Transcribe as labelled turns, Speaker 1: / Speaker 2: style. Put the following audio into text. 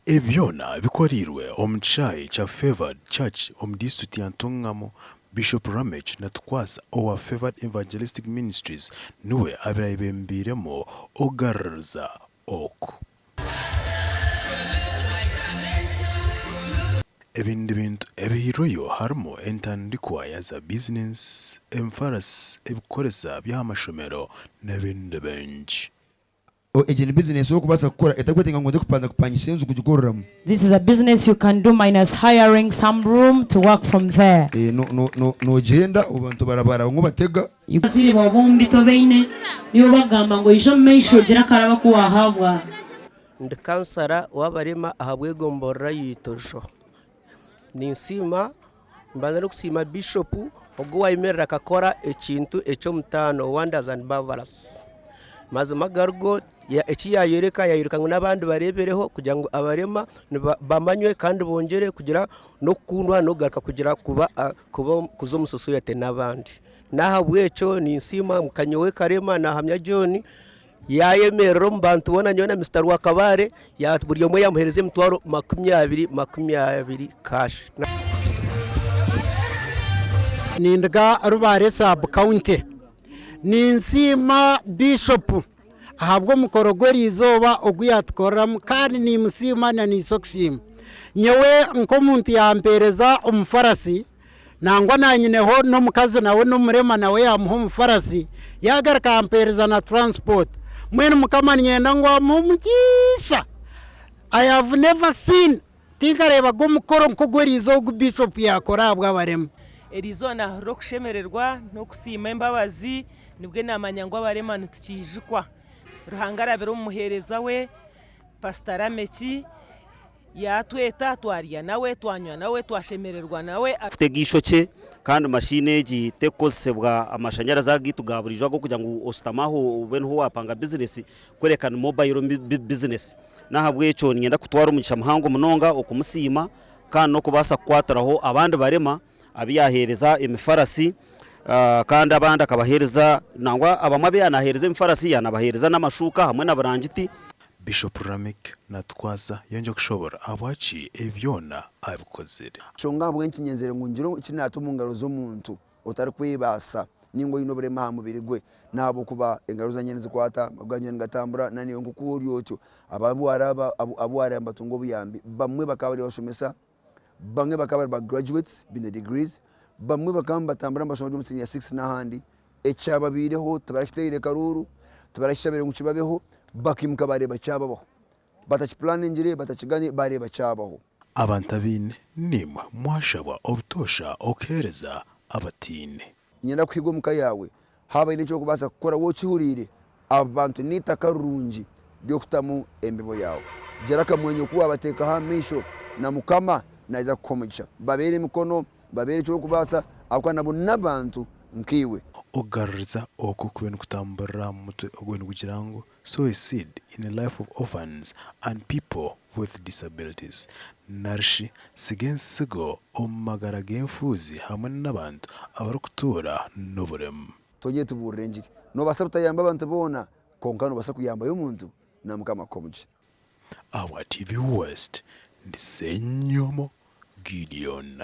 Speaker 1: Ebi byona bikoreirwe omu kishaayi kya Favoured Church omu disiturikiti ya Ntungamo. Bishop Ramech Natukwasa owa Favoured Evangelistic Ministries niwe abaire ayebembeiremu okugaruriza oku. Ebindi bintu ebihairweyo harimu entandikwa ya za bizinesi, emifarasi, ebikukoresa by'aha mashomero n'ebindi bingi.
Speaker 2: Egi ni bizinesi orikubaasa kukora etarikwetenga ngu oze kubanza kupangisa enju kugikoreramu.
Speaker 3: This is a business you can do minus hiring some room to work from there.
Speaker 2: Noogyenda abantu barabara bamwe obatega.
Speaker 4: Abazaire baawe bombi tobaine, nibo bakugamba ngu oije omu maisho ogire akarabo aku waahabwa.
Speaker 5: Ndi kansara w'abarema ahabw'egomborora ya Itojo. Ninsiima, mbanza n'okusiima Bishopu ogu owayemerera akakora ekintu eky'omutaano wonders and marvelous. Mazima agarigo eki yayoreka, yayoreka ngu n'abandi bareebereho kugira ngu abarema bamanywe kandi bongyere kugira n'okukundwa n'okugaruka kugira kuba kuza omu sosayete n'abandi. N'ahabw'ekyo ninsiima nka nyowe Karema Nahamya John Yaayemerera omu bantu boona nyowe na Mister Rwakabaare, buri omwe yaamuheereza emitwaro 20 20 cash.
Speaker 6: Ninduga Rubare sub county. Ninsiima Bishop ahabw'omukoro gw'erizooba ogu yatukoreramu kandi nimusiima na niitwe okusiima. Nyowe nk'omuntu yampereza omufarasi Nangwa nanyineho n'omukazi nawe n'omurema nawe yamuha omufarasi yagaruka yampereza na transport. Mbwenu mukama niinyenda ngu amuhe omugisha. I have never seen, tinkareebaga omukoro nk'ogw'eriizooba ogu Bishop yaakora ahabw'abarema.
Speaker 7: Eriizooba naahurira okushemererwa n'okusiima embabazi nibwo naamanya ngu abarema nitukiijukwa. Ruhanga arabire omu muheereza we Pasita Rameki. Yaatweta, twarya nawe, twanywa nawe, twashemererwa nawe.
Speaker 8: Kutega eishokye kandi mashini egi terikukozesebwa amashanyarazi agaitu ga buriijo ag'okugira ngu oshutame aho obe niho waapanga bizinesi kureka ni mobayiro bizinesi. N'ahabw'ekyo niinyenda kutwara omugisha muhango munonga okumusiima kandi n'okubaasa kukwatiraho abandi barema abu yaaheereza emifarasi kandi abandi akabaheereza nangwa abamwe abu yaanaheereza emifarasi yaanabaheereza n'amashuuka hamwe na burangiti.
Speaker 1: Bishop Ramick natwaza yongye kushobora ahabwaki ebi byona abikozire.
Speaker 2: Enshonga ahabw'enki nyenzire ngu ngire eki naata omu ngaro z'omuntu otarikwebaasa nainga oine oburema aha mubiri gwe, n'ahabw'okuba engaro zangye nizikwata, amaguru gangye nigatambura, na naiwe nk'oku ori otyo. Abo abu wareeba abu wareeba nibatunga obuyambi, bamwe bakaba bari abashomesa, bamwe bakaba bari ba graduates baine degrees, bamwe bakaba nibatambura nibashoma bari omu senior six n'ahandi, Ekyababaireho tibarakiteire karuuru, tibarakishabire ngu kibabeho, bakaimuka baareeba kyababaho. Batakipulaaningire, batakiganiire, baareeba kyabaho.
Speaker 1: Abantu abaine naimwe mwashabwa obutoosha okuheereza abataine.
Speaker 2: Niinyenda kuhiga omu ka yaawe. Haaba haine eki orikubaasa kukora waaba okihuriire, abo bantu n'eitaka rirungi ry'okutamu embibo yaawe. Gira akamwenyo ku waabateekaho aha maisho, na Mukama naija kukuha omugisha. Babeere emikono, Babeere eki orikubaasa ahabw'okuba nabo n'abantu nkaiwe.
Speaker 1: Okugaruriza oku kube nikutamburira aha mutwe ogwo nigugira ngu Sow a seed in the life of orphans and people with disabilities narishi Siga ensigo omu magara g'enfuuzi hamwe n'abantu abarikutuura n'oburemu.
Speaker 2: Twongere tubuurire engiri. Noobaasa kutayamba abantu boona, kwonka noobaasa kuyambayo omuntu, na Mukama akuhe omugisha.
Speaker 1: Ahabwa TV West, ndi Ssenyomo Gideon.